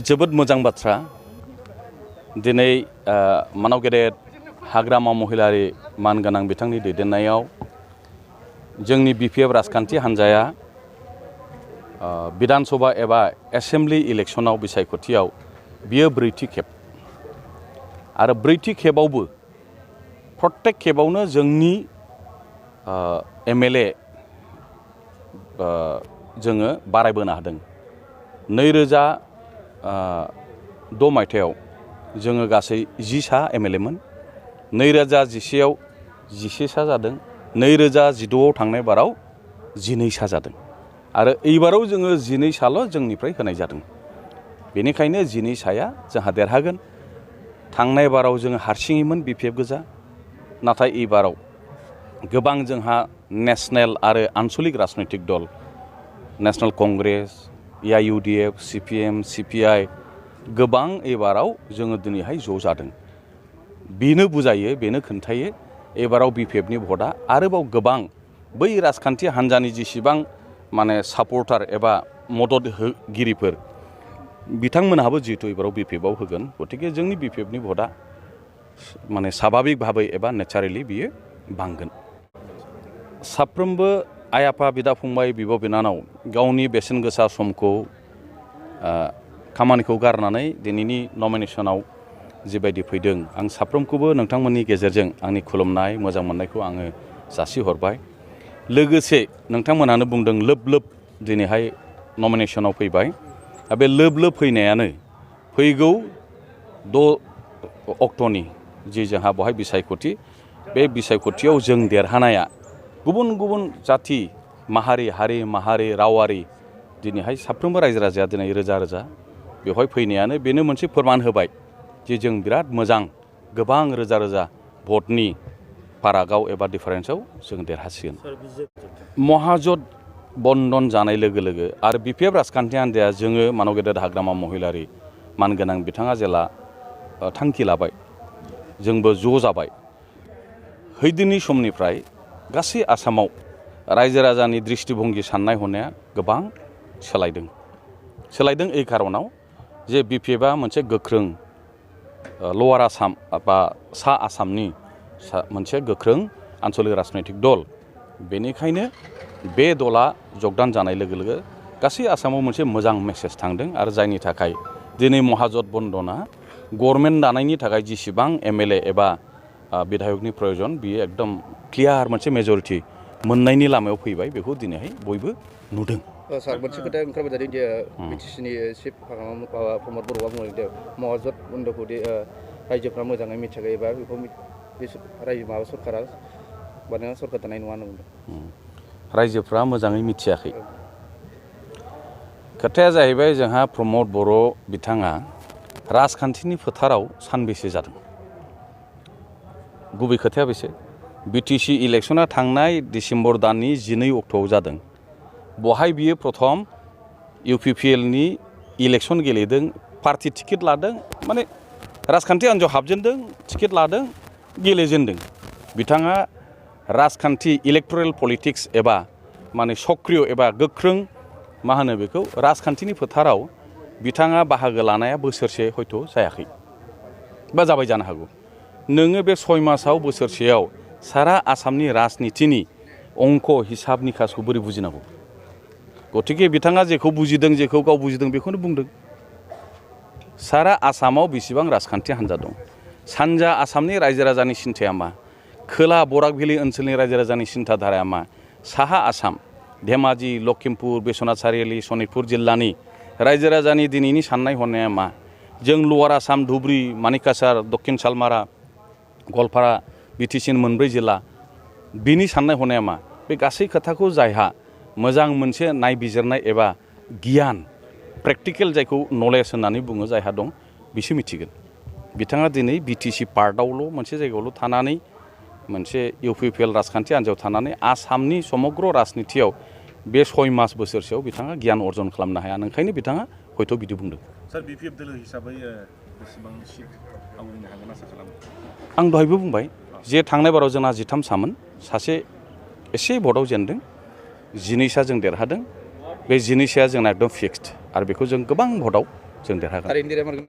जोबोद मोजां बाथ्रा दिनै मानाव गेदेर हाग्रामा महिलारि मानगोनां बिथांनि दैदेननायाव जोंनि BPF राजखान्थि हान्जाया विधान सभा एबा एसेम्बलि इलेक्शनाव बिसायख'थियाव बियो ब्रैथि खेब आरो ब्रैथि खेबावबो प्रत्येक खेबावनो जोंनि MLA जोङो बारायबोनो हादों 2006 मायथाइयाव जोङो गासै 10 सा MLA मोन 2011 आव 11 सा जादों 2016 आव थांनाय बाराव 12 सा जादों आरो एबाराव जोङो 12 साल' जोंनिफ्राय होनाय जादों बेनिखायनो 12 साया जोंहा देरहागोन थांनाय बाराव जोङो हारसिङैमोन BPF गोजा नाथाय एबाराव गोबां जोंहा नेशनेल आरो आनसलिक राजनैतिक दल national Congress AIUDF CPM CPI गोबां एबाराव जोङो दिनैहाय ज' जादों बेनो बुजायो बेनो खोन्थायो एबाराव BPFनि भटआ आरोबाव गोबां बै राजखान्थि हान्जानि जेसेबां माने सापर्टार एबा मदद होगिरिफोर बिथांमोनहाबो जिहेतु एबाराव BPFआव होगोन गतिके जोंनि BPFनि भटआ माने स्वाभाबिक भाबै एबा नेचारेलि बियो बांगोन साफ्रोमबो आइ आफा बिदा फंबाय बिब' बिनानाव गावनि बेसेन गोसा समखौ खामानिखौ गारनानै दिनैनि नमिनेसनाव जिबायदि फैदों आं साफ्रोमखौबो नोंथांमोननि गेजेरजों आंनि खुलुमनाय मोजां मोननायखौ आङो जासिहरबाय लोगोसे नोंथांमोनानो बुंदों लोब लोब दिनैहाय नमिनेसनाव फैबाय बे लोब लोब फैनायानो फैगौ 6 अक्ट'नि जि जोंहा बहाय बिसायख'थि बे बिसायख'थियाव जों देरहानाया गुबुन गुबुन जाथि माहारि हारि माहारि रावारि दिनैहाय साफ्रोमबो रायजो राजाया दिनै रोजा रोजा बेवहाय फैनायानो बेनो मोनसे फोरमान होबाय जे जों बिराद मोजां गोबां रोजा रोजा भटनि फारागाव एबा डिफारेन्सआव जों देरहासिगोन महाजोत बन्धन जानाय लोगो लोगो आरो BPF राजखान्थि हान्जाया जोङो मानव गेदेर हाग्रामा महिलारि मानगोनां बिथाङा जेला थांखि लाबाय जोंबो ज' जाबाय हैदिननि समनिफ्राय गासै आसामाव रायजो राजानि दृष्टिभंगि साननाय हनाया गोबां सोलायदों এই खारनाव जे BPFआ मोनसे गोख्रों लवार आसाम बा सा आसामनि मोनसे गोख्रों आन्चलिक राजनैतिक दल बेनिखायनो बे दला जगदान जानाय लोगो लोगो गासै आसामाव मोनसे मोजां मेसेज थांदों आरो जायनि थाखाय दिनै महाजोत बन्धना गभर्नमेन्ट दानायनि थाखाय जेसेबां MLA एबा बिधायकनि प्रयोजन बियो एकदम क्लियार मोनसे मेजरिटि मोननायनि लामायाव फैबाय बेखौ दिनैहाय बयबो नुदों सार मोनसे खोथा ओंखारबाय थादों जे BTCनि चिफ प्रमद बर'आ बुंदों महाजोत बन्धखौ रायजोफ्रा मोजाङै मिथियाखै एबा बेखौ रायजो माबा सरकारा बानायना सरकार दानाय नङा होनना बुंदों रायजोफ्रा मोजाङै मिथियाखै खोथाया जाहैबाय जोंहा प्रमद बर' बिथाङा राजखान्थिनि फोथाराव सानबेसे जादों गुबै खोथाया बेसे BTC इलेक्शना थांनाय डिसेम्बर दाननि 12 अक्ट'आव जादों बहाय बियो प्रथम UPPLनि इलेक्शन गेलेदों पार्टी टिकेट लादों माने राजखान्थि हान्जायाव हाबजेनदों टिकेट लादों गेलेजेनदों बिथाङा राजखान्थि इलेक्टरेल पलिटिक्स एबा माने सक्रिय एबा गोख्रों मा होनो बेखौ राजखान्थिनि फोथाराव बिथाङा बाहागो लानाया बोसोरसे हयथ' जायाखै बा जाबाय जानो हागौ नोङो बे 6 मासाव बोसोरसेयाव सारा आसामनि राजनितिनि अंक हिसाब निकासखौ बोरै बुजिनांगौ गतिके बिथाङा जेखौ बुजिदों जेखौ गाव बुजिदों बेखौनो बुंदों सारा आसामाव बेसेबां राजखान्थि हान्जा दं सानजा आसामनि रायजो राजानि सिन्थाया मा खोला बराक भेलि ओनसोलनि रायजो राजानि सिन्थाधाराया मा साहा आसाम धेमाजि लखिमपुर बिश्वनाथ सारियाली सनितपुर जिल्लानि रायजो राजानि दिनैनि साननाय हनाया मा जों लवार आसाम धुब्री मानिकासार दक्षिण सालमारा गवालपारा BTC मोनब्रै जिल्ला बिनि साननाय हनाया मा बे गासै खोथाखौ जायहा मोजां मोनसे नायबिजिरनाय एबा गियान प्रेक्टिकेल जायखौ नलेज होननानै बुङो जायहा दं बिसो मिथिगोन बिथाङा दिनै BTC पार्टआवल' मोनसे जायगायावल' थानानै मोनसे UPPL राजखान्थि हान्जायाव थानानै आसामनि समग्र राजनितियाव बे 6 मास बोसोरसेयाव बिथाङा गियान अर्जन खालामनो हाया ओंखायनो बिथाङा हयथ' बिदि बुंदों सार BPF दोलो हिसाबै बेसेबां सिट आवग्रिनो हागोन आसा खालामो आं दहायबो बुंबाय जे थांनाय बाराव जोंना 13 सामोन सासे एसे भटआव जेनदों 12 सा जों देरहादों बे जिनिसआ जोंना एकदम फिक्सड आरो बेखौ जों गोबां भटआव जों देरहागोन।